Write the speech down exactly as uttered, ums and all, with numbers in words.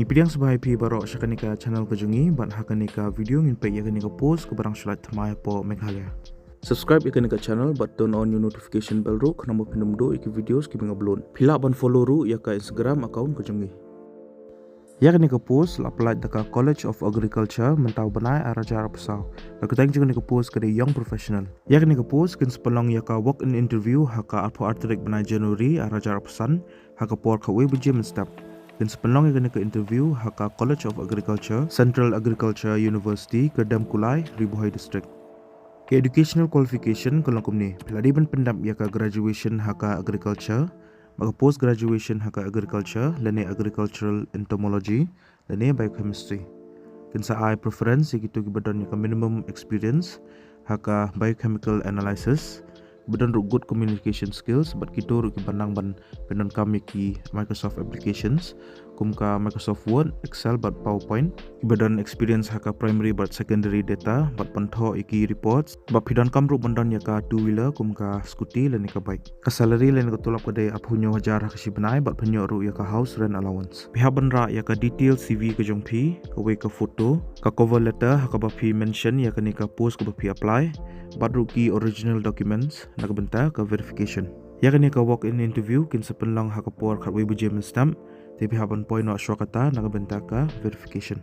Ngi pdiang sngewbha ïa phi baroh sha kane ka channel ka jong ngi, bad ha kane ka video ngin peit ïa kane ka post kaba dang shu lait thymmai hapoh Meghalaya. Subscribe ïa kane ka channel bad turn on ïa u notification bell ruh khnang ba phin ym duh ïa ki videos kiba ngi upload. Phi lah ban follow ruh ïa ka Instagram account ka jong ngi. Ïa kane ka post la pyllait da ka College of Agriculture mynta u bnai ar hajar arphew saw. Ka kyrteng jong kane ka post ka dei Young Professional. Ïa kane ka post kin sa pynlong ïa ka walk in interview ha ka arphew ar tarik bnai January ar hajar arphew san ha ka por khatwei baje mynstep. Kin sa pynlong ïa kane ka interview ha ka College of Agriculture, Central Agriculture University, Kyrdemkulai, Ri Bhoi District. Ka educational qualification ka long kumne: phi la dei ban pyndep ïa ka graduation ha ka agriculture, bad ka post graduation ha ka agriculture lane agricultural entomology lane biochemistry. Kin sa ai preference ïa kito kiba don ïa ka minimum experience ha ka biochemical analysis, ba don ruh good communication skills, bad kito ruh kiba nang ban pyndonkam ïa ki Microsoft applications kum ka Microsoft Word, Excel bad PowerPoint, kiba don experience ha ka primary bad secondary data bad pynthoh ïa ki reports, bad phi donkam ruh ban don ïa ka two wheeler kum ka scooty lane ka bike. Ka salary lane ka tulop ka dei arphew hynñiew hajar ha ka shi bnai bad phin ïoh ruh ïa ka house rent allowance. Phi hap ban rah ïa ka detail C V ka jong phi, kawei ka photo, ka cover letter ha kaba phi mention ïa kane ka post kaba phi apply, bad ruh ki original documents na ka bynta ka verification. Ïa kane ka walk in interview kin sa pynlong ha ka por khatwei baje mynstep, te phi hap ban poi noh shuwa kata na ka bynta ka verification.